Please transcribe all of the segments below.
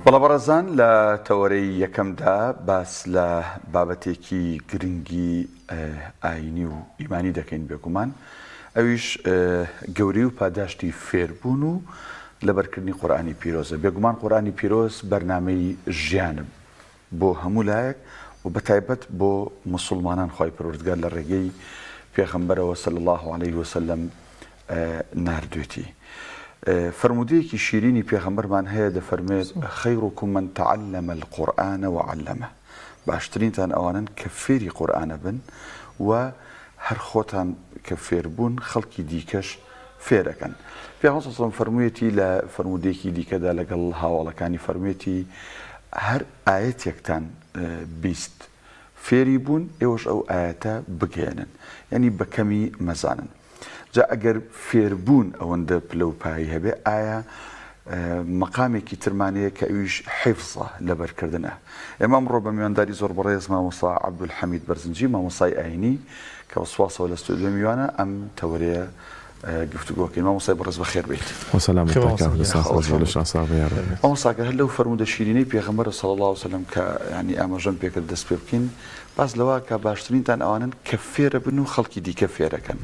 بەڵێ بەڕێزان لە تەوەرەی یەکەمدا باس لە بابەتێکی گرنگی ئاینی و ئیمانی دەکەین بێگومان ئەویش گەورەی و پاداشتی فێربوون و لەبەرکردنی قورئانی پیرۆزە بێگومان قورئانی پیرۆز بەرنامەی ژیانە بۆ هەموو لایەک و بەتایبەت بۆ موسوڵمانان خوای پەروەردگار لە ڕێگەی پێغەمبەرەوە صلی اللە علیه وسلم ناردوێتی. فەرموودەیەکی شیرینی پێغەمبەرمان هەیە دەفەرموێت، خیرکم من تعلم القرآن وعلمه، باشترینتان ئەوانەن کە فێری قورئانە بن و هەر خۆتان کە فێربوون خەڵکی دیکەش فێرەکەن. پێغەمبەر صلی اللە علیه وسلم فەرموویەتی لە فەرموودەیەکی دیکەدا لەگەڵ هاوەڵەکانی فەرموویەتی، هەر ئایەتێکتان بیست فێری بوون ئێوەش ئەو ئایەتە بگەیەنن یانی بە کەمی مەزانن. جا ئەگەر فێربوون ئەوەندە پلە و پایەی هەبێ ئایا مەقامێکی ترمان هەیە کە ئەویش حیفزە، لەبەرکردنە. ئێمە ئەمڕۆ بە میوانداری زۆر بەڕێز مامۆستا عەبدولحەمید بەرزنجی مامۆستای ئایینی کە بە سوپاسەوە لە ستۆدیۆ میوانە ئەم تەوەرەیە گفتوگۆکەین. مامۆستای بەڕێز بەخێر بێیت. مامۆستا گەر هەر لەو فەرموودە شیرینەی پێغەمبەر صلی اللە علیە وسلم کە یانی ئاماژەم پێکرد دەست پێ بکەین باس لەوە کە باشترینتان ئەوانەن کە فێرە بن و خەڵکی دیکە فێرەکەن.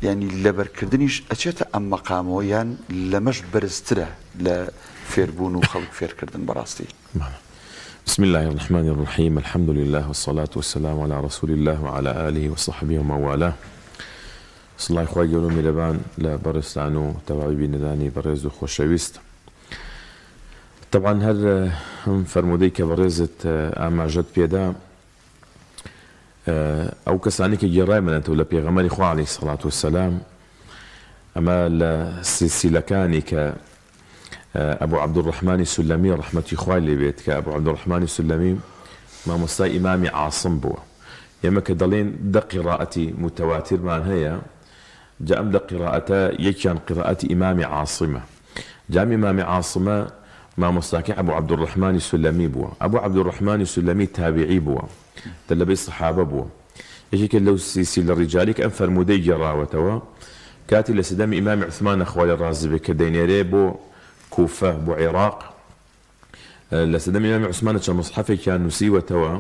یانی لەبەرکردنیش ئەچێتە ئەم مەقامەوە یان لەمەش بەرزترە لە فێربوون و خەڵک فێرکردن بەڕاستی؟ بسم اللە الرحمن الرحیم الحمد للە والصلاة والسلام علی رسول اللە وعلی آله وصحبه ومن والاه سڵای خوای گەورە و میرەبان لە بەڕێزتان و تەواوی بینەرانی بەڕێز و خۆشەویست. تەبعەن هەر ئەم فەرموودەی کە بەڕێزت ئاماژەت پێدا ئەو کەسانی کە گێڕایمەنەتەوە لە پێغەمبەری خوا عەلەیهی سەڵات وسەلام ئەمە لە سلسیلەکانی کە ئەبو عەبدولڕەحمانی سولەمی ڕەحمەتی خوای لێ بێت کە ئەبو عەبدولڕەحمانی سولەمی مامۆستای ئیمامی عاسم بووە ئێمە کە دەڵێین دە قیڕائەتی موتەواتیرمان هەیە جا ئەم دە قیڕائەتە یەکیان قیڕائەتی ئیمامی عاسمە جا ئەم ئیمامی عاسمە مامۆستاکەی ئەبو عەبدولڕەحمانی سولەمی بووە ئەبو عەبدولڕەحمانی سولەمی تابیعی بووە تەلەبەی سەحابە بووە یەکێکە لەو سیسیلە ڕیجالەی کە ئەم فەرموودەی گێڕاوەتەوە کاتی لە سەردەمی ئیمامی عوسمانە خوا لێ ڕازی بێ کە دەینێرێ بۆ کوفە بۆ عێراق لە سەردەمی ئیمامی عوسمانە چەند موسحەفێکیان نووسیوەتەوە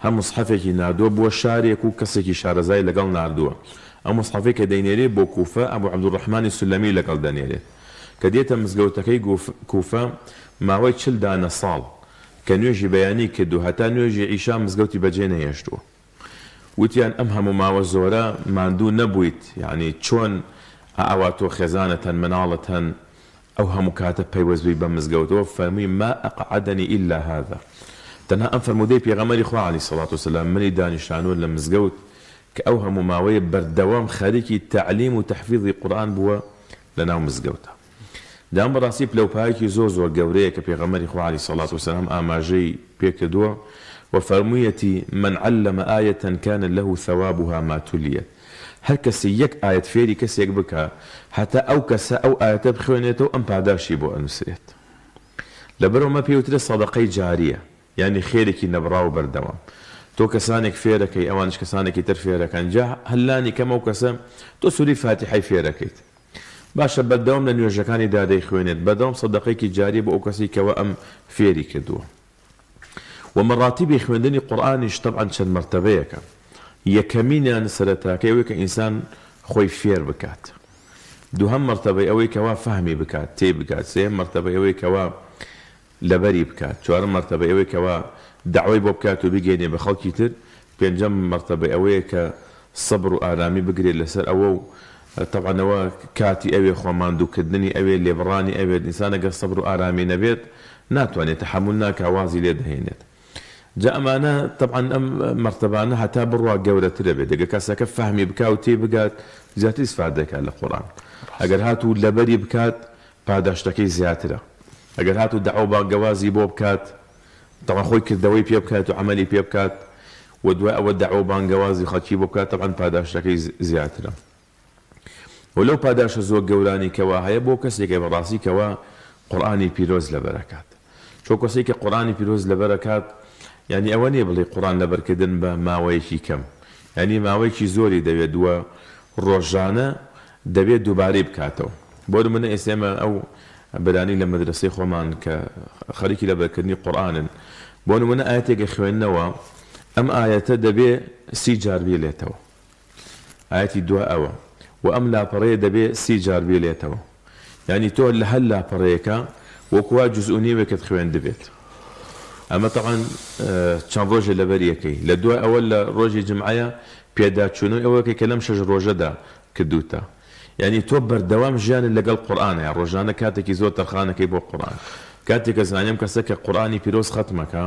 هەم موسحەفێکی ناردووە بۆ شارێک و کەسێکی شارەزای لەگەڵ ناردووە ئەو موسحەفەی کە دەینێرێ بۆ کوفە ئەبو عەبدولڕەحمانی سولەمی لەگەڵ دەنێرێت کە دێتە مزگەوتەکەی کوفە ماوەی چل دانە ساڵ کە نوێژی بەیانی کرد و هەتا نوێژی عیشا مزگەوتی بەجێ نەهێشتووە. وتیان ئەم هەموو ماوە زۆرە ماندوو نەبوویت یانی چۆن ئاوا تۆ خێزانت هەن مناڵت هەن ئەو هەموو کاتە پەیوەست بووی بە مزگەوتەوە فەرمووی ما اقعدنی الا هذا تەنها ئەم فەرموودەی پێغەمبەری خوا علیە الصلوة والسلام منی دانیشتانووە لە مزگەوت کە ئەو هەموو ماوەیە بەردەوام خەریکی تەعلیم و تەحفیزی قورئان بووە لەناو مزگەوتا. دام بەڕاستی پلەوپایەکی زۆر زۆر گەورەیە کە پێغەمبەری خوا علیە سڵات وسلام ئاماژەی پێکردووە و فەرموویەتی، من علم آیە کان له ثوابها ما تلیت، هەر کەسێ یەک ئایەت فێری کەسێک بکا هەتا ئەو کەسە ئەو ئایەتە بخوێنێتەوە ئەم پاداشتی بۆ ئەنوسرێت. لەبەرئەوە ئەمە پێی وترێ سەدەقەی جاریە یانی خێرێکی نەبڕاو و بەردەوام. تۆ کەسانێک فێرەکەی ئەوانیش کەسانێکی تر فێرەکەن جا هەر لانی کەم ئەو کەسە تۆ سوری فاتیحەی فێرەکەیت باشە بەردەوام لە نوێژەکانی دا دەیخوێنێت بەردەوام سەدەقەیەکی جاریە بۆ ئەو کەسەی کەوا ئەم فێری کردووە وە مەڕاتیبی خوێندنی قورئانیش تەبعەن چەند مەرتەبەیەکە یەکەمینیان سەرەتاکەی ئەوەی کە ئینسان خۆی فێر بکات دووهەم مەرتەبەی ئەوەی کەوا فەهمی بکات تێی بگات سێیەم مەرتەبەی ئەوەی کەوا لەبەری بکات، چوارەم مەرتەبەی ئەوەیە کەوا دەعوەی بۆ بکات و بیگەینێ بە خەڵکی تر، پێنجەم مەرتەبەی ئەوەیە کە سەبر و ئارامی بگرێت لەسەر ئەوە و تەبعەن ئەوە کاتی ئەوێ خۆ ماندوو کردنی ئەوێ لێبڕانی ئەوێت، ئینسان ئەگەر سەبر و ئارامی نەبێت ناتوانێت تەحەمول ناکا وازی لێ دەهێنێت. جا ئەمانە تەبعەن ئەم مەرتەبانە هەتا بڕوا گەورەتر ئەبێت ئەگەر کەسەکە فەهمی بکا و تێی بگات زیاتر ئیسفادە دەکات لە قورئان ئەگەر هاتوو لەبەری بکات پاداشتەکەی زیاترە ئەگەر هاتوو دەعوە و بانگەوازی بۆ بکات تەبعەن خۆی کردەوەی پێ بکات و عەمەلی پێ بکات و دوای ئەوە دەعوە و بانگەوازی خەڵکی بۆ بکات تەبعەن پاداشتەکەی زیاترە و لەو پاداشتە زۆر گەورانەی کەوا هەیە بۆ کەسێکە بەڕاستی کەوا قورئانی پیرۆز لەبەر ئەکات چۆ کەسێک کە قورئانی پیرۆز لەبەر ئەکات یانی ئەوە نییە بڵێی قورئان لەبەرکردن بە ماوەیەکی کەم یانی ماوەیەکی زۆری دەوێت و ڕۆژانە دەبێت دووبارەی بکاتەوە بۆ نمونە ئێستا ئێمە ئەو بەرانی لە مەدرەسەی خۆمان کە خەریکی لەبەرکردنی قورئانن بۆ نمونە ئایەتێک ئەخوێننەوە ئەم ئایەتە دەبێ سی جار بیڵێتەوە ئایەتی دوای ئەوە وە ئەم لاپەڕەیە دەبێ سی جار بیڵێتەوە یانی تۆ لە هەر لاپەڕەیەکا وەکو وا جوزء و نیوێکت خوێندبێت ئەمە تەبعەن چەند ڕۆژێ لەبەری ئەکەی لە دوای ئەوە لە ڕۆژی جومعەیە پێداچوونەوەی ئەوە ئەکەی کە لەم شەش ڕۆژەدا کردووتە یانی تۆ بەردەوام ژیانت لەگەڵ قورئانە ڕۆژانە کاتێکی زۆر تەرخان ئەکەی بۆ قورئان کاتێک کە زانی ئەم کەسە کە قورئانی پیرۆز خەتمەکا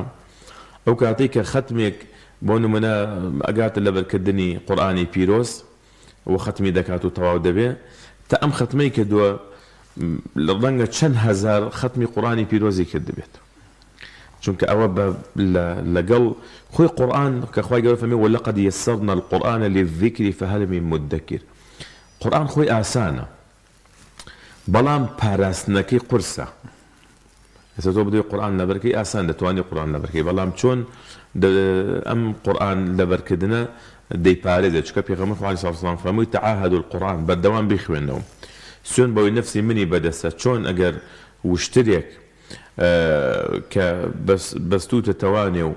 ئەو کاتەی کە خەتمێک بۆ نمونە ئەگاتە لەبەرکردنی قورئانی پیرۆز و خەتمی دەکات و تەواو دەبێ تا ئەم خەتمەی کردووە ڕەنگە چەند هەزار خەتمی قورئانی پیرۆزی کردبێت چونکە ئەوە بە لە لەگەڵ خۆی قورئان کە خوای گەورە فەرمی ولقد یسرنا القرآن للذکر فهل من مدکر قورئان خۆی ئاسانە بەڵام پاراستنەکەی قورسە ئێستا تۆ بدەی قورئان لەبەرکەی ئاسان دەتوانی قورئان لەبەرکەی بەڵام چۆن ئەم قورئان لەبەرکردنە دەیپارێزێت چونکە پێغەمبەر خوا علیه الصلوة والسلام فەرمووی تعاهدوا القرآن بەردەوام بیخوێنەوە سوێن بەوەی نەفسی منی بەدەستە چۆن ئەگەر وشترێک کە بەستووتە تەوانێ و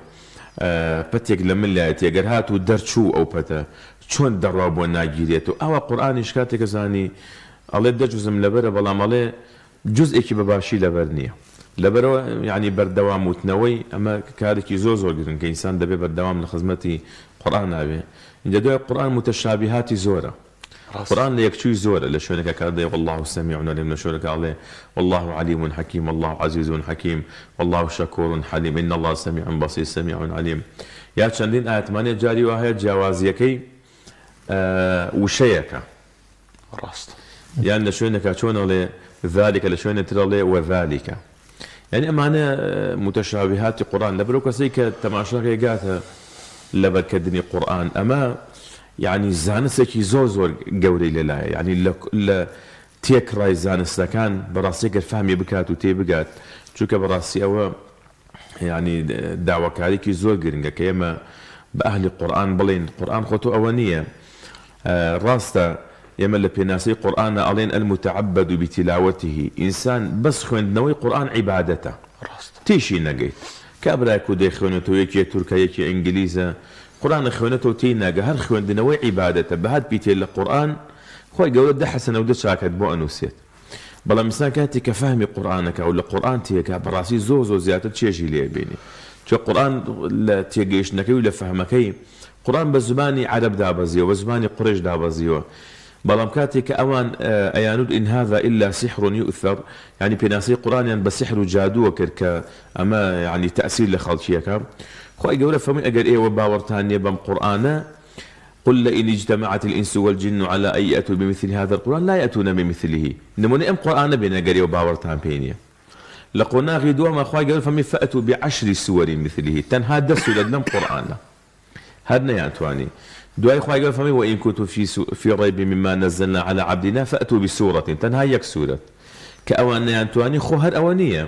پەتێک لە ملایەتی ئەگەر هاتوو دەرچوو ئەو پەتە چۆن دەڕوا بۆ ناگیرێت و ئاوا قورئانیش کاتێک زانی ئەڵێ دە جوزم لەبەرە بەڵام ئەڵێ جوزئێکی بە باشی لەبەر نییە لەبەرئەوە یانی بەردەوام وتنەوەی ئەمە کارێکی زۆر زۆر گرنگە ئینسان دەبێ بەردەوام لە خزمەتی قورئانا بێ ئینجا دوای قورئان موتەشابیهاتی زۆرە قورئان لە یەکچووی زۆرە لە شوێنێکا کە دەڵێ واللە سمیع علیم لە شوێنێکا ئەڵێ واللە علیم حکیم واللە عزیز حکیم واللە شکور حلیم ان اللە سمیع بصیر سمیع علیم یا چەندین ئایەتمان هەیە جاری وا هەیە جیاوازییەکەی وشەیەکە ڕاستە. یان لە شوێنێکا چۆن ئەڵێ ذلک لە شوێنێ تر ئەڵێ وذلک یانی ئەمانە متشابهاتی قورئان لەبەر ئەو کەسەی کە تەماشاکەی گاتە لەبەرکردنی قورئان ئەمە یانی زانستێکی زۆر زۆر گەورەی لەلایە یانی لە تێکڕای زانستەکان بەڕاستی گەر فامی بکات و تێی بگات چونکە بەڕاستی ئەوە یانی داواکاریکی زۆر گرنگە کە ئێمە بە ئەهلی قورئان بڵێین قورئان خۆ تۆ ئەوە نییە ڕاستە ئێمە لە پێناسەی قورئانا ئەڵێن المتعبد بتلاوته ئینسان بەس خوێندنەوەی قورئان عیبادەتە تێیشی نەگەیت کابرایەک و دەیخوێنێتەوە یەکێ تورکە یەکێ ئینگلیزە قورئان ئەخوێنێتەوە تێی ناگا هەر خوێندنەوەی عیبادەتە بە هەر پیتێ لە قورئان خوای گەورە دە حەسەنە و دە چاکەت بۆ ئەنوسێت بەڵام ئینسان کاتێک کە فەهمی قورئان ئەکا و لە قورئان تێئەگا بەڕاستی زۆر زۆر زیاتر چێژی لێ ئەبینێ چونکە قورئان لە تێگەیشتنەکەی و لە فەهمەکەی قورئان بە زمانی عەرەب دابەزیوە بە زمانی قوڕەیش دابەزیوە بەڵام کاتێک کە ئەوان ئەیانوت ان هذا الا سحر یؤثر یانی پێناسەی قورئانیان بە سحر و جادووە کرد کە ئەمە یانی تەئسیر لە خەڵکی ئەکا خوای گەورە فەرمووی ئەگەر ئێوە باوەڕتان نیە بەم قورئانە قل لئن اجتمعت الانس والجن علی ان یأتوا بمثل هذا القرآن لا یأتون بمثله نمونەی ئەم قورئانە بێنن گەر ئێوە باوەڕتان پێی نیە لە قۆناغی دووەما خوای گەورە فەرمی فأتوا بعشر سور مثله تەنها دە سورەت لەم قورئانە هەر نەیانتوانی دوای خوای گەورە فەرمی وإن کنتم فی فی ریب مما نزلنا علی عبدنا فأتوا بسورة تەنها یەک سورەت کە ئەوان نەیانتوانی خۆ هەر ئەوە نیە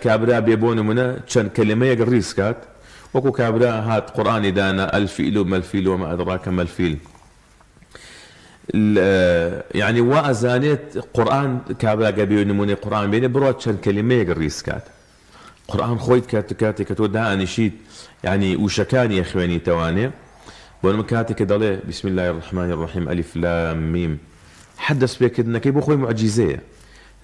کابرا بێ بۆ نمونە چەند کەلەمەیەک ڕیز کات وەکو کابرا هات قورئانی دانا الفیل ما الفیل وما ادراک ما الفیل یعنی وا ئەزانێت قورئان کابرا گەر بێ نمونەی قورئان بێنێ بڕوات چەند کەلەمەیەک ڕیز کات قورئان خۆی کات کاتێک کە تۆ دائەنیشیت یعنی وشەکانی ئەخوێنیتەوانێ بۆ نمونە کاتێک کە دەڵێ بسم الله الرحمن الرحیم الف لام میم حەد دەستپێکردنەکەی بۆ خۆی موعجیزەیە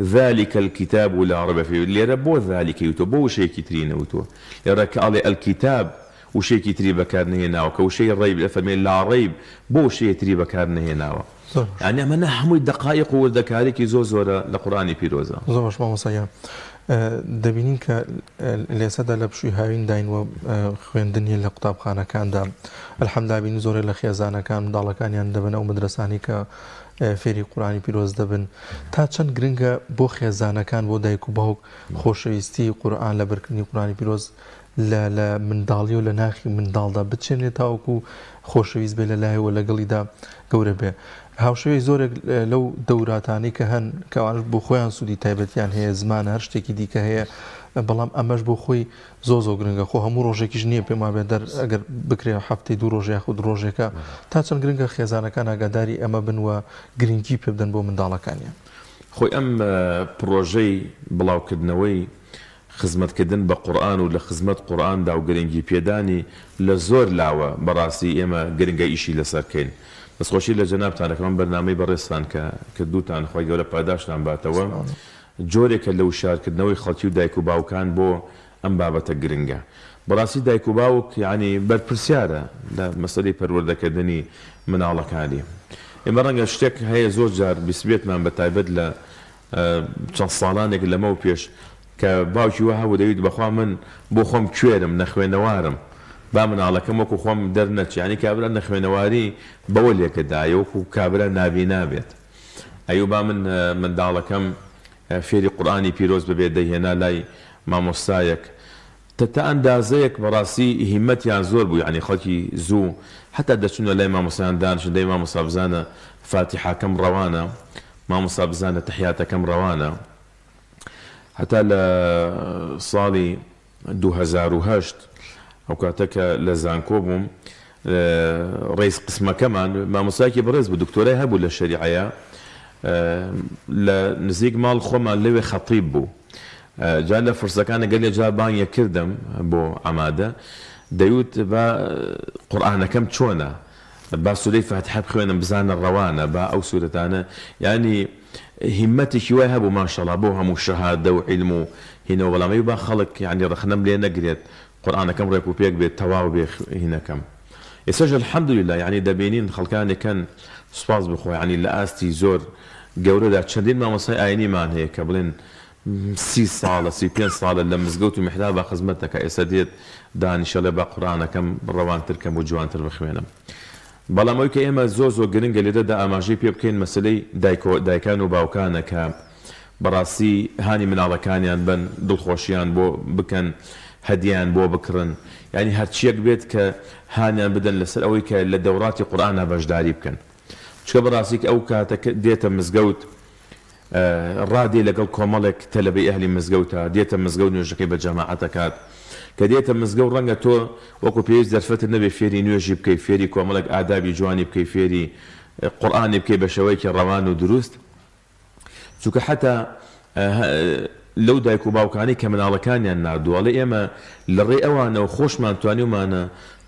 ذلک الکتاب لا ریب فیه لێرە بۆ ذلک ی وتوە بۆ وشەیەکی تری نەوتوە لێرە کە ئەڵێ الکتاب وشەیەکی تری بەکار نەهێناوە کە وشەی ریب ئەفەرمێ لا ریب بۆ وشەیە تری بەکار نەهێناوە یانی ئەمانە هەمووی دەقایق و وردەکاریەکی زۆر زۆرە لە قورئانی پیرۆزا. زۆر باش مامۆستا گیان دەبینین کە لێسەدا لە پشووی هاوین داین و خوێندن نیە لە قوتابخانەکاندا الحمدلله بینین زۆرێک لە خێزانەکان منداڵەکانیان دەبەن ئەو مەدرەسانەی کە فێری قورئانی پیرۆز دەبن تا چەند گرنگە بۆ خێزانەکان بۆ دایک و باوک خۆشەویستی قورئان لەبەرکردنی قورئانی پیرۆز لە لە منداڵی و لە ناخی منداڵدا بچێنێ تاوەکو خۆشەویست بێ لە لای و لەگەڵیدا گەورە بێ هاوشێوەی زۆرێک لەو دەوراتانەی کە هەن کە ئەوانش بۆ خۆیان سوودی تایبەتیان هەیە زمان هەر شتێکی دیکە هەیە بەڵام ئەمەش بۆ خۆی زۆر زۆر گرنگە خۆ هەموو ڕۆژێکیش نییە پێم وابێ دەر ئەگەر بکرێ هەفتەی دوو ڕۆژ یاخود ڕۆژێکە تا چەند گرنگە خێزانەکان ئاگاداری ئەمە بن و گرنگی پێ بدەن بۆ منداڵەکانیان. خۆی ئەم پڕۆژەی بڵاوکردنەوەی خزمەتکردن بە قورئان و لە خزمەت قورئاندا و گرنگی پێدانی لە زۆر لاوە بەڕاستی ئێمە گرنگە ئیشی لەسەر کەین. دەستخۆشی لە جەنابتان دەکەم ئەم بەرنامەی بەڕێزتان کە کردووتان خوای گەورە پاداشتان باتەوە جۆرێکە لە وشیارکردنەوەی خەڵکی و دایک و باوکان بۆ ئەم بابەتە گرنگە. بەڕاستی دایک و باوک یەعنی بەرپرسیارە لە مەسەلەی پەروەردەکردنی مناڵەکانی. ئێمە ڕەنگە شتێک هەیە زۆر جار بیستبێتمان بە تایبەت لە چەند ساڵانێک لەمەو پێش کە باوکی وا هەبوو دەیوت بەخوا من بۆ خۆم کوێرم نەخوێنەوارم با مناڵەکەم وەکو خۆم دەرنەچێ یانی کابرا نەخوێنەواری بەوە لێکدایە وەکو کابرا نابینا بێت ئەیو با من منداڵەکەم فێری قورئانی پیرۆز ببێت دەیهێنا لای مامۆستایەک تە تا ئەندازەیەک بەڕاستی هیمەتیان زۆر بوو یەعنی خەڵکی زوو هەتا دەچونە لای مامۆستایان دانشن دەی مامۆستا بزانە فاتیحاکەم ڕەوانە مامۆستا بزانە تەحیاتەکەم ڕەوانە هەتا لە ساڵی 2008 ئەو کاتە کە لە زانکۆ بووم ڕئیس قسمەکەمان مامۆستایەکی بەڕێز بوو دکتۆرای هەبوو لە شەریعەیە لە نزیک ماڵ خۆمان لەوێ خەتیب بوو جا لە فرسەکانە گەلێ جار بانگێک کردم بۆ عەمادە دەیوت با قورئانەکەم چۆنە با سورەی فاتحە بخوێنم بزانە ڕەوانە با ئەو سورەتانە یانی هیمەتێکی وای هەبوو ماشەڵا بۆ هەموو شەهادە و عیلم و هینەوە بەڵام ئەی با خەڵک یانی ڕەخنەم لێ نەگرێت قورئانەکەم ڕێک و پێک بێت تەواو بێ هینەکەم ئێستاش الحمدللە یانی دەبینین خەڵکانێک هەن سوپاس بۆ خوا یانی لە ئاستی زۆر گەورەدا چەندین مامۆستای ئاینیمان هەیە کە بڵێن سی ساڵە 35 ساڵە لە مزگەوت و میحرابا خزمەت دەکا ئێستا دێت دانیشە ڵێ با قورئانەکەم ڕەوانتر کەم و جوانتر بخوێنم بەڵام ئەوی کە ئێمە زۆر زۆر گرنگە لێرەدا ئاماژەی پێ بکەین مەسەلەی دایکۆ دایکان و باوکانە کە بەڕاستی هانی مناڵەکانیان بەن دڵخۆشیان بۆ بکەن هەدیەیان بۆ بکڕن یانی هەرچیەک بێت کە هانیان بدەن لەسەر ئەوەی کە لە دەوڕاتی قورئانا بەشداری بکەن چونکە بەڕاستی کە ئەو کاتە کە دێتە مزگەوت ڕادێ لەگەڵ کۆمەڵێک تەلەبەی ئەهلی مزگەوتە دێتە مزگەوت نوێژەکەی بە جەماعەت ئەکات کە دێتە مزگەوت ڕەنگە تۆ وەکو پێویست دەرفەتت نەبێ فێری نوێژی بکەی فێری کۆمەڵێک ئادابی جوانی بکەی فێری قورئانی بکەی بە شێوەیەکی ڕەوان و دروست چونکە حەتا لەو دایک و باوکانەی کە مناڵەکانیان ناردووە ئەڵێ ئێمە لە ڕێی ئەوانەوە خۆشمان توانیومانە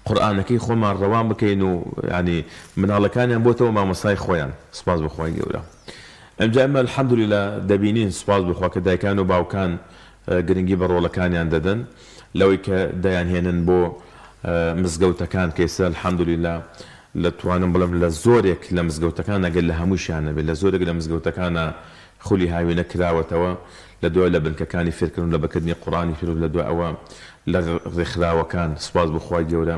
قورئانەکەی خۆمان ڕەوان بکەین و یانی مناڵەکانیان بۆتەوە مامۆستای خۆیان سوپاس بۆ خوای گەورە ئەمجا ئێمە الحمدللە دەبینین سوپاس بۆ خوا کە دایکان و باوکان گرنگی بە ڕۆڵەکانیان دەدەن لەوەی کە دەیانهێنن بۆ مزگەوتەکان کە ئێستا الحمدللە لە توانم بڵێم لە زۆرێک لە مزگەوتەکان ئەگەر لە هەمووشیان نەبێت لە زۆرێک لە مزگەوتەکانا خولی هاوینە کراوەتەوە لە دوای لە بنکەکانی فێرکردن و لەبەرکردنی قورئانی پیرۆز لە دوای ئەوە لە ڕێکخراوەکان سوپاس بۆ خوای گەورە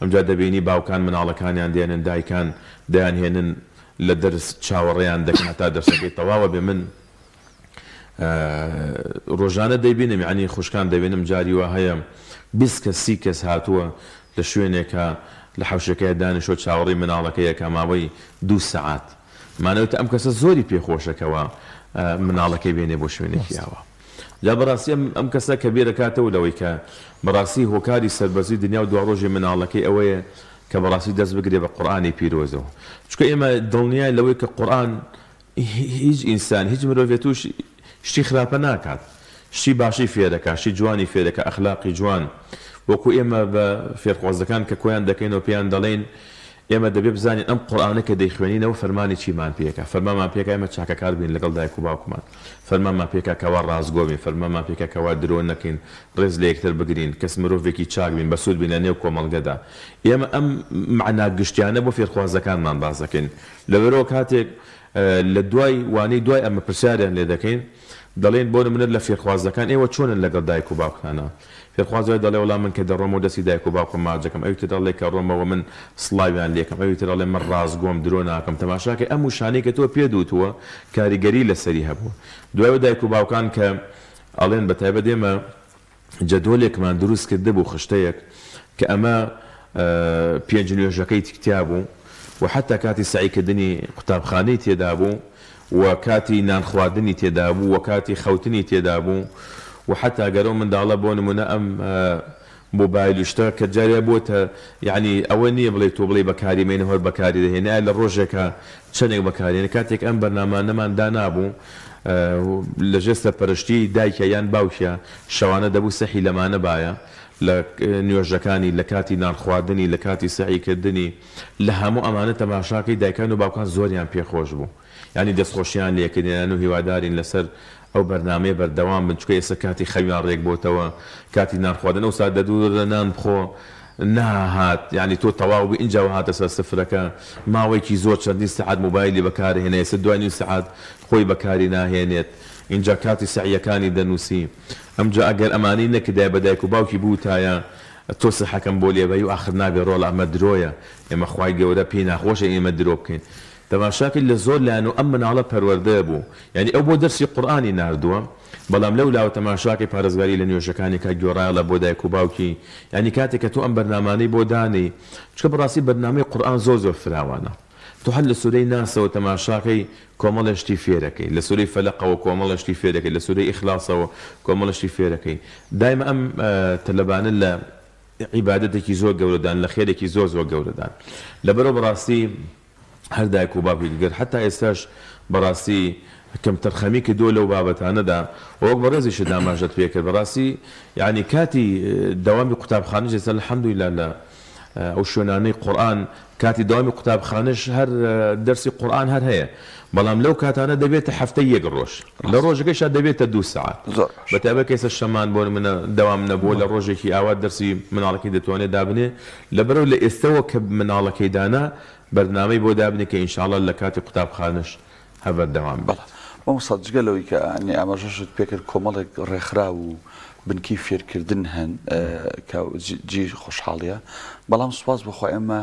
ئەمجا دەبینی باوکان مناڵەکانیان دێنن دایکان دەیانهێنن لە دەرس چاوەڕێیان دەکەن هەتا دەرسەکەی تەواوە بێ من ڕۆژانە دەیبینم یانی خوشکان دەبینم جاری وا هەیە 20 کەس 30 کەس هاتووە لە شوێنێکا لە حەوشەکەیا دانیشتووە چاوەڕێی مناڵەکەی ئەکا ماوەی دوو سەعات مانەوەی ئەم کەسە زۆری پێ خۆشە کەوا مناڵەکەی بێنێ بۆ شوێنێکی ئاوا جا بەڕاستی ئەم ئەم کەسە کە بیرەکاتەوە لەوەی کە بەڕاستی هۆکاری سەربەرزی دنیا و دواڕۆژی مناڵەکەی ئەوەیە کە بەڕاستی دەست بگرێ بە قورئانی پیرۆزەوە چونکە ئێمە دڵنیاین لەوەی کە قورئان هیچ ئینسان هیچ مرۆڤێ توش شتی خراپە ناکات شتی باشی فێرەکا شتی جوانی فێرەکا ئەخلاقی جوان وەکو ئێمە بە فێرخوازەکان کە کۆیان دەکەینەوە پێیان دەڵێین ئێمە دەبێ بزانین ئەم قورئانە کە دەیخوێنینەوە فەرمانی چیمان پێکا فەرمانمان پێکا ئێمە چاکەکار بین لەگەڵ دایک و باوکمان فەرمانمان پێکا کەوا ڕاستگۆ بین فەرمانمان پێکا کەوا درۆ نەکەین ڕێز لە یەکتر بگرین کەس مرۆڤێکی چاک بین بەسوود بین لە نێو کۆمەڵگەدا ئێمە ئەم مەعنا گشتیانە بۆ فێرخوازەکانمان باس دەکەین لەبەرئەوە کاتێک لە دوای وانەی دوای ئەمە پرسیاریان لێ دەکەین دەڵێین بۆ نمونە لە فێرخوازەکان ئێوە چۆنن لەگەڵ دایک و باوکتانا؟ فێرخواز وای دەڵێ وەڵا من کە دەڕۆمەوە دەستی دایک و باوکم ماچ دەکەم ئەوی تر دەڵێ کە ڕۆمەوە من سڵاویان لێکەم ئەوی تر دەڵێ من ڕاستگۆم درۆ ناکەم تەماشاکەی ئەم وشانەی کە تۆ پێت وتووە کاریگەری لەسەری هەبووە دوای دایک و باوکان کە ئەڵێن بەتایبەت ئێمە جەدوەلێکمان دروست کردبوو خشتەیەک کە ئەمە پێنج نوێژەکەی تیا بوو و حەتا کاتی سەعی کردنی قوتابخانەی تێدا بوو و کاتی نان خواردنی تێدا بوو و کاتی خەوتنی تێدا بوو و حەتا گەر ئەو منداڵە بۆ نمونە ئەم مۆبایل و شتە کە جارێ بۆتە یەعنی ئەوە نییە بڵێی تۆ بڵێی بەکاری مەینە هەر بەکاری دەهێنێ ئایا لە ڕۆژێکا چەندێک بەکاری دێنێ کاتێک ئەم بەرنامانەمان دانابوو. لە ژێر سەرپەرشتیی دایکیا یان باوکیا شەوانە دەبوو سەحی لەمانە بایە لە نوێژەکانی، لە کاتی نانخواردنی، لە کاتی سەعی کردنی، لە هەموو ئەمانە تەماشاکەی دایکان و باوکان زۆریان پێ خۆش بوو. یانی دەستخۆشیان لێ کردین و هیوادارین لەسەر ئەو بەرنامەیە بەردەوام بن چونکە ئێستا کاتی خەویان ڕێک بۆتەوە کاتی نان خواردن ئەو سات دەدوو نان بخۆ نەهات یانی تۆ تەواو بووی ئینجا هاتە سەر سفرەکە ماوەیەکی زۆر چەندین سەعات مۆبایلی بەکار هێنا ئێستا دوای نیو سەعات خۆی بەکاری ناهێنێت ئینجا کاتی سەعیەکانی دەنووسی ئەمجا ئەگەر ئەمانەی نەکردایە بە دایک و باوکی بووتایە تۆ سەحەکەم بۆ لێبەی و ئاخر نابێ ڕۆڵە ئەمە درۆیە ئێمە خوای گەورە پێی ناخۆشە ئێمە درۆ بکەین تەماشاکەی لە زۆر لایەن و ئەم مناڵە پەروەردە بوو یانی ئەو بۆ دەرسی قورئانی ناردووە بەڵام لەو لاوە تەماشاکەی پارێزگاری لە نوێژەکانی کا گوێڕایەڵە بۆ دایک و باوکی یانی کاتێک کە تۆ ئەم بەرنامانەی بۆ دانێی چونکە بەڕاستی بەرنامەی قورئان زۆر زۆر فراوانە تۆ هەر لە سورەی ناسەوە تەماشاکەی کۆمەڵێ شتی فێرەکەی لە سورەی فەلەقەوە کۆمەڵێ شتی فێرەکەی لە سورەی ئیخلاسەوە کۆمەڵێ شتی فێرەکەی دایمە ئەم تەلەبانە لە عیبادەتێکی زۆر گەورەدان لە خێرێکی زۆر زۆر گەورەدان لەبەرئەوە بەڕاستی هەر دایک و باوکێک گەر حەتا ئێستاش بەڕاستی کەمتەرخەمی کردووە لەو بابەتانەدا و وەک بەڕێزیشت ئاماژەت پێ کرد بەڕاستی یانی کاتی دەوامی قوتابخانەش ئێستا الحمدللە لە ئەو شوێنانەی قورئان کاتی دەوامی قوتابخانەش هەر دەرسی قورئان هەر هەیە بەڵام لەو کاتانە دەبێتە هەفتەی یەک ڕۆژ لە ڕۆژەکەیشا دەبێتە دوو سەعات زۆر باش. بەتایبەت کە ئێستا شەمان بۆ نمونە دەوام نەبووە لە ڕۆژێکی ئاوا دەرسی مناڵەکەی دەتوانێت دابنێ لەبەرئەوە لە ئێستەوە کە مناڵەکەی دانا بەرنامەی بۆ دابنێ کە ئینشاڵا لە کاتی قوتابخانەش هەر بەردەوام بێت. بەڵێ مامۆستا جگە لەوەی کە یانی ئاماژەشت پێکرد کۆمەڵێک ڕێکخراو و بنکەی فێرکردن هەن کە جێی خۆشحاڵیە بەڵام سوپاس بۆ خوا ئێمە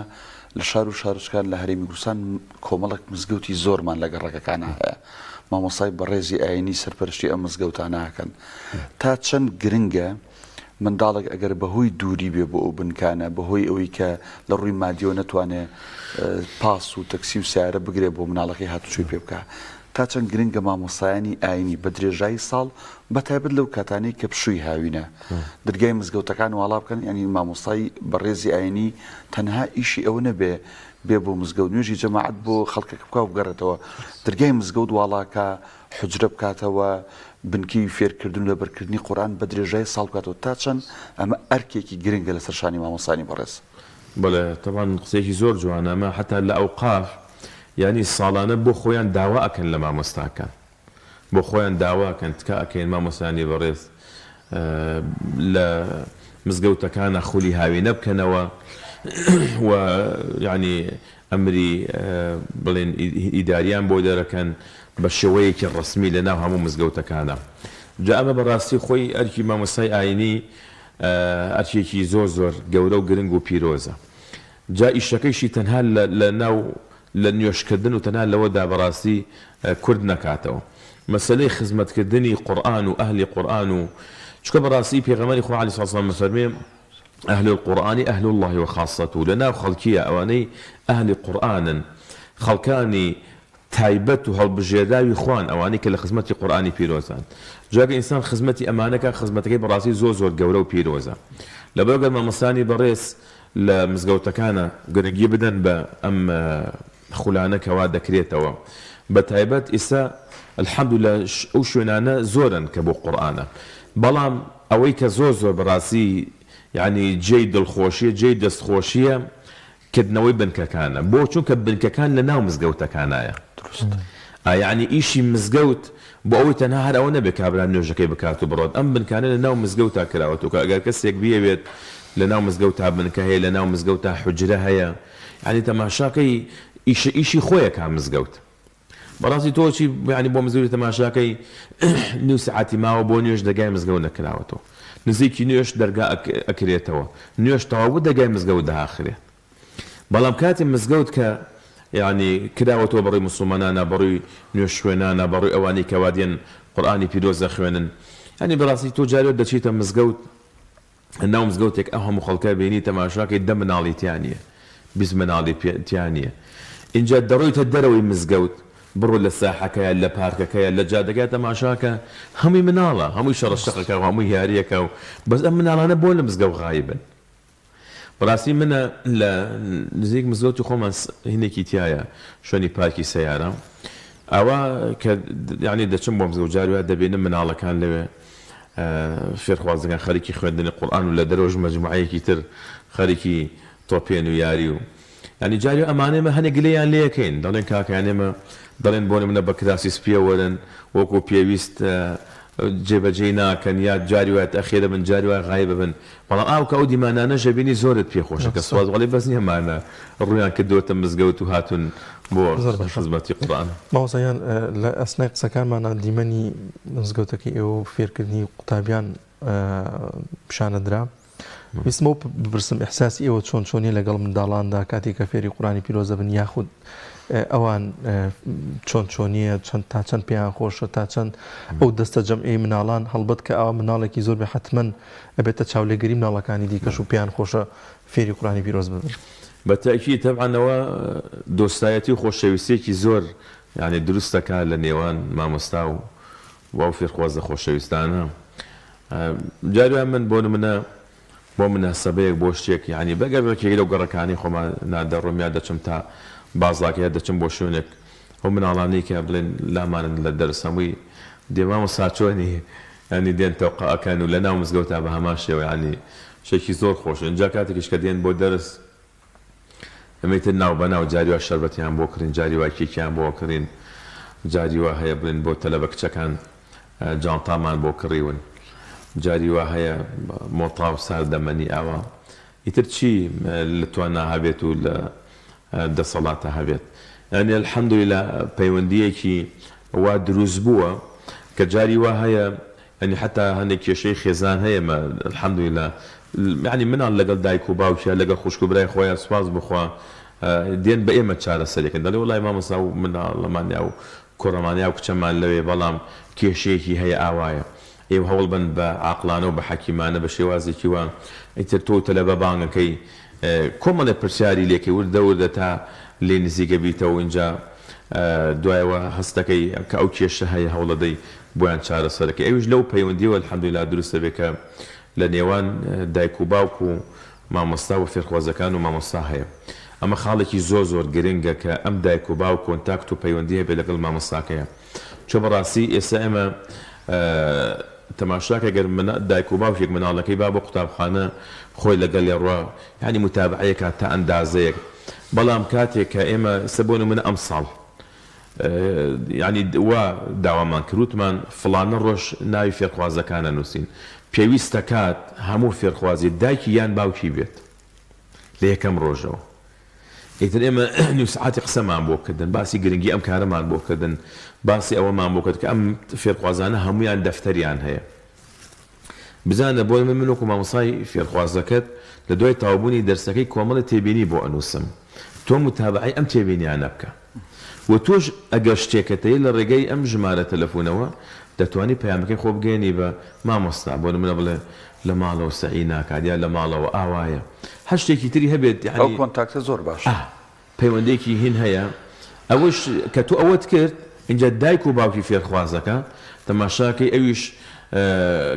لە شار و شارۆچکان لە هەرێمی کوردستان کۆمەڵێک مزگەوتی زۆرمان لە گەڕەکەکانە هەیە مامۆستای بەڕێزی ئاینی سەرپەرشتی ئەم مزگەوتانە ئەکەن تا چەند گرنگە منداڵێک ئەگەر بەهۆی دووری بێ بۆ ئەو بنکانە بەهۆی ئەوەی کە لە ڕووی مادیەوە نەتوانێ پاس و تەکسی و سیارە بگرێ بۆ مناڵەکەی هاتوچۆی پێ بکە تا چەند گرنگە مامۆستایانی ئاینی بە درێژایی ساڵ بە تایبەت لەو کاتانەی کە پشووی هاوینە درگای مزگەوتەکان واڵا بکەن یانی مامۆستای بەڕێزی ئاینی تەنها ئیشی ئەوە نەبێ بێ بۆ مزگەوت نوێژی جەماعەت بۆ خەڵکەکە بکا و بگەڕێتەوە درگای مزگەوت واڵاکە حوجرە بکاتەوە بنکەی فێرکردن و لەبەرکردنی قورئان بە درێژایی ساڵ بکاتەوە تا چەند ئەمە ئەرکێکی گرنگە لەسەر شانی مامۆستایانی بەڕێز. بەڵێ تەبعەن قسەیەکی زۆر جوانە ئەمە حەتا لە ئەوقاف یانی ساڵانە بۆ خۆیان داوا ئەکەن لە مامۆستاکان بۆ خۆیان داوا ئەکەن تکا ئەکەین مامۆستایانی بەڕێز لە مزگەوتەکانا خولی هاوینە بکەنەوە و یانی ئەمری بڵێن ئیداریان بۆ دەرەکەن بە شێوەیەکی ڕەسمی لە ناو هەموو مزگەوتەکانا جا ئەمە بەڕاستی خۆی ئەرکی مامۆستای ئاینی ئەرکێکی زۆر زۆر گەورە و گرنگ و پیرۆزە جا ئیشەکەیشی تەنها لە ناو لە نوێژکردن و تەنها لەوەدا بەڕاستی کورت نەکاتەوە مەسەلەی خزمەتکردنی قورئان و ئەهلی قورئان و چونکە بەڕاستی پێغەمبەری خوا علیە سڵام ئەفەرموێ اهل القرآن اهل اللە وخاصته لە ناو خەڵکیە ئەوانەی ئەهلی قورئانن خەڵکانی تایبەت و هەڵبژێراوی خوان ئەوانەی کە لە خزمەتی قورئانی پیرۆزان جا گەر ئینسان خزمەتی ئەمانە کا خزمەتەکەی بەڕاستی زۆر زۆر گەورە و پیرۆزە لەبەر گەر مامۆستایانی بەڕێز لە مزگەوتەکانا گرنگی بدەن بە ئەم خولانە کەوا دەکرێتەوە بە تایبەت ئیستا الحمدللە ئەو شوێنانە زۆرن کە بۆ قورئانە بەڵام ئەوەی کە زۆر زۆر بەڕاستی یانی جێی دڵخۆشیە جێی دەستخۆشیە کردنەوەی بنکەکانە بۆ چونکە بنکەکان لە ناو مزگەوتەکانایە ئا یەعنی ئیشی مزگەوت بۆ ئەوەی تەنها هەر ئەوە نەبێت کابرا نوێژەکەی بکات و بڕۆت ئەم بنکانە لە ناو مزگەوتا کراوەتەوە کە ئەگەر کەسێک بیەوێت لە ناو مزگەوتا بنکە هەیە لە ناو مزگەوتا حوجرە هەیە یەعنی تەماشاکەی ئیشە ئیشی خۆیەکا مزگەوت بەڕاستی تۆ چی یانی بۆ مزگەوتی تەماشاکەی نیو سەعاتی ماوە بۆ نوێژ دەرگای مزگەوت نەکراوەتەوە نزیکی نوێژ دەرگا ئەکرێتەوە نوێژ تەواو بوو دەرگای مزگەوت داخرێت بەڵام کاتی مزگەوت کە یانی کراوەتەوە بەڕووی موسڵمانانا بەڕووی نوێژ خوێنانا بەڕووی ئەوانەی کەوا دێن قورئانی پیرۆز دەخوێنن یانی بەڕاستی تۆ جارێ دەچیتە مزگەوت ناو مزگەوتێک ئەو هەموو خەڵکە بینی تەماشاکەی دە مناڵی تیا نیە 20 مناڵی تیا نیە ئینجا دەڕۆیتە دەرەوەی مزگەوت بڕۆ لە ساحەکەیا لە پارکەکەیا لە جادەکەیا تەماشاکە هەمووی مناڵە هەمووی شەڕە شەقەکە و هەمووی یاریەکە و بەس ئەم مناڵانە بۆ لە مزگەوت غایبن بەڕاستی منە لە نزیک مزگەوتی خۆمان هینێکی تایە شوێنی پارکی سەیارە. ئەوە کە یانی دەچم بۆ مزگەوت جاری وایە دەبینم مناڵەکان لەوێ فێرخوازەکان خەریکی خوێندنی قورئان و لە دەرەوەش مەجموعەیەکی تر خەریکی تۆپێن و یاری و یانی جاری ئەمانە ئێمە هەنێ گلەیان لێ ئەکەین دەڵێن کاکە یان ئێمە دەڵێن بۆ نمونە بە کراسی سپیە وەرن وەکو پێویست جێبەجێی ناکەن یا جاری وایە تەئخیر ئەبن جاری وایە غایب ئەبن بەڵام ئاو کە ئەو دیمانانەش ئەبینی زۆرت پێ خۆشە کە سوپاس بۆ اللە بەس نیە ئەمانە ڕوویان کردووەتە مزگەوت و هاتوون بۆ زۆر باشە خزمەتی قورئان. مامۆستا گیان لە ئەسنای قسەکانمانا دیمەنی مزگەوتەکەی ئێوە و فێرکردنی قوتابیان پیشانە درا ویستم ئەو بپرسم ئیحساسی ئێوە چۆن چۆنیە لەگەڵ منداڵاندا کاتێک کە فێری قورئانی پیرۆز دەبن یاخود ئەوان چۆن چۆنیە چەند تا چەند پێیان خۆشە تا چەند ئەو دەستە جەمعی مناڵان هەڵبەت کە ئەوە مناڵێکی زۆر بێ حەتمەن ئەبێتە چاولێگەری مناڵەکانی دیکەش و پێیان خۆشە فێری قورئانی پیرۆز ببن. بە تەئکید تەبعەن ئەوە دۆستایەتی و خۆشەویستیەکی زۆر یانی دروست دەکا لە نێوان مامۆستا و ئەو فێرخوازە خۆشەویستانە. جاری وایە من بۆ نمونە بۆ مناسەبەیەک بۆ شتێک یانی بە گەڕەکێک لەو گەڕەکانەی خۆمانا دەڕۆم یا دەچم تا بازاکە یا دەچم بۆ شوێنێک ئەو مناڵانەی کە بڵێن لامانن لە دەرس هەمووی دێ مامۆستا چۆنی یانی دێن تەوقە ئەکەن و لە ناو مزگەوتا بە هەمان شێوە یانی شتێکی زۆر خۆشە ئینجا کاتێکیش کە دێن بۆ دەرس ئێمە ئیتر ناو بە ناو جاری وا شەربەتیان بۆ کڕین جاری وا کێکیان بۆ کڕین جاری وا هەیە بڵێن بۆ تەلەبە کچەکان جانتامان بۆ کڕیون جاری وا هەیە مۆتا و ساردەمەنی ئاوا ئیتر چی لە توانا هەبێت و لە دەسەڵاتە هەبێت یانی الحمدللە پەیوەندیەکی وا دروست بووە کە جاری وا هەیە یانی حەتا هەندێک کێشەی خێزان هەیە مە الحمدللە یانی مناڵ لەگەڵ دایک و باوکیا لەگەڵ خوشک و برای خۆیا سوپاس بۆ خوا دێن بە ئێمە چارەسەرێکن دەڵێ وەڵای مامۆستا ئەو مناڵەمان یا ئەو کوڕەمان یا ئەو کچەمان لەوێ بەڵام کێشەیەکی هەیە ئاوایە ئێوە هەوڵ بەن بە عاقڵانە و بە حەکیمانە بە شێوازێکی وا ئیتر تۆ و تەلەبە بانگەکەی کۆمەڵێ پرسیاری لێکەی وردە وردە تا لێی نزیکە بیتەوە ئینجا دوایەوە هەست دەکەی کە ئەو کێشە هەیە هەوڵەدەی بۆیان چارەسەرەکەی ئەویش لەو پەیوەندیەوە الحمدللە دروست دەبێت کە لە نێوان دایک و باوک و مامۆستا و فێرخوازەکان و مامۆستا هەیە ئەمە خاڵێکی زۆر زۆر گرنگە کە ئەم دایک و باوک کۆنتاکت و پەیوەندی هەبێت لەگەڵ مامۆستاکەیا چۆ بەڕاستی ئێستا ئێمە تەماشاکە گەر دایک و باوکێک مناڵەکەی با بۆ قوتابخانە خۆی لەگەڵێ ڕوا یانی موتابعەیەکا تا ئەندازەیەک بەڵام کاتێک کە ئێمە ئێستا بۆ نمونە ئەمساڵ یانی وا داوامان کرد وتمان فڵانە ڕۆژ ناوی فێرخوازەکان ئەنووسین پێویستە کات هەموو فێرخوازی دایکی یان باوکی بێت لە یەکەم ڕۆژەوە ئیتر ئێمە نیو سەعاتی قسەمان بۆ کردن باسی گرنگی ئەم کارەمان بۆ کردن باسی ئەوەمان بۆ کرد کە ئەم فێرخوازانە هەموویان دەفتەریان هەیە بزانە بۆ من وەکو مامۆستای فێرخوازەکەت لە دوای تەواوبوونی دەرسەکەی کۆمەڵێ تێبینی بۆ ئەنووسم تۆ موتابەعەی ئەم تێبینیانە بکە و تۆش ئەگەر شتێکت هەیە لە ڕێگەی ئەم ژمارە تەلەفونەوە دەتوانی پەیامەکەی خۆ بگەیەنی بە مامۆستا بۆ نمونە بڵێ لە ماڵەوە سەعی ناکات یا لە ماڵەوە ئاوایە هەر شتێکی تری هەبێت ئەو یانی کۆنتاکتە زۆر باشە. ئا پەیوەندیەکی هین هەیە ئەوەش کە تۆ ئەوەت کرد ئینجا دایک و باوکی فێرخوازەکە تەماشاکەی ئەویش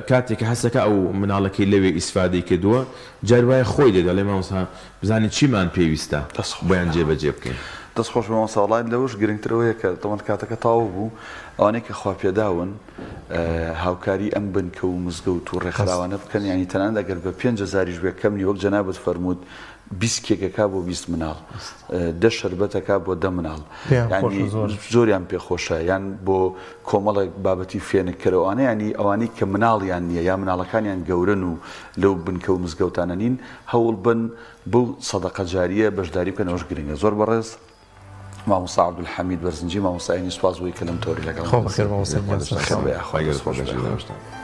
کاتێک کە هەستەکا ئەو مناڵەکەی لەوێ ئیسفادەی کردووە جار وایە خۆی دێ دەڵێ مامۆستا بزانین چیمان پێویستە دەست خۆش بۆیان بێ. جێبەجێ بکەین. دەست خۆش بێ مامۆستا وەڵا لەوەش گرنگتر ئەوەیە کە تەمەن کاتەکە تەواو بوو ئەوانەی کە خواپێداون هاوکاری ئەم بنکە و مزگەوت و ڕێکخراوانە بکەن یانی تەنانەت ئەگەر بە پێنج هەزاریش بێ کەم نیە وەک جەنابت فەرمووت 20 کێکەکا بۆ 20 مناڵ دە شەربەتەکا بۆ دە مناڵ پێیان یانی خۆشە زۆر. زۆریان پێ خۆشە یان بۆ کۆمەڵێک بابەتی فێنککەرەوانە یانی ئەوانەی کە مناڵیان نییە یا مناڵەکانیان گەورەن و لەو بنکە و مزگەوتانە نین هەوڵ بن بەو سەدەقە جاریە بەشداری بکەن ئەوەش گرنگە زۆر بەڕێز مامۆستا عەبدولحەمید بەرزنجی مامۆستا ئاینی سوپاس بۆی کە لەم تەوەرەی لەگەڵمان خوا بەخێر مامۆستا گیان خێر بێ سەرچاوە. یاخوا دەست خۆش بێ.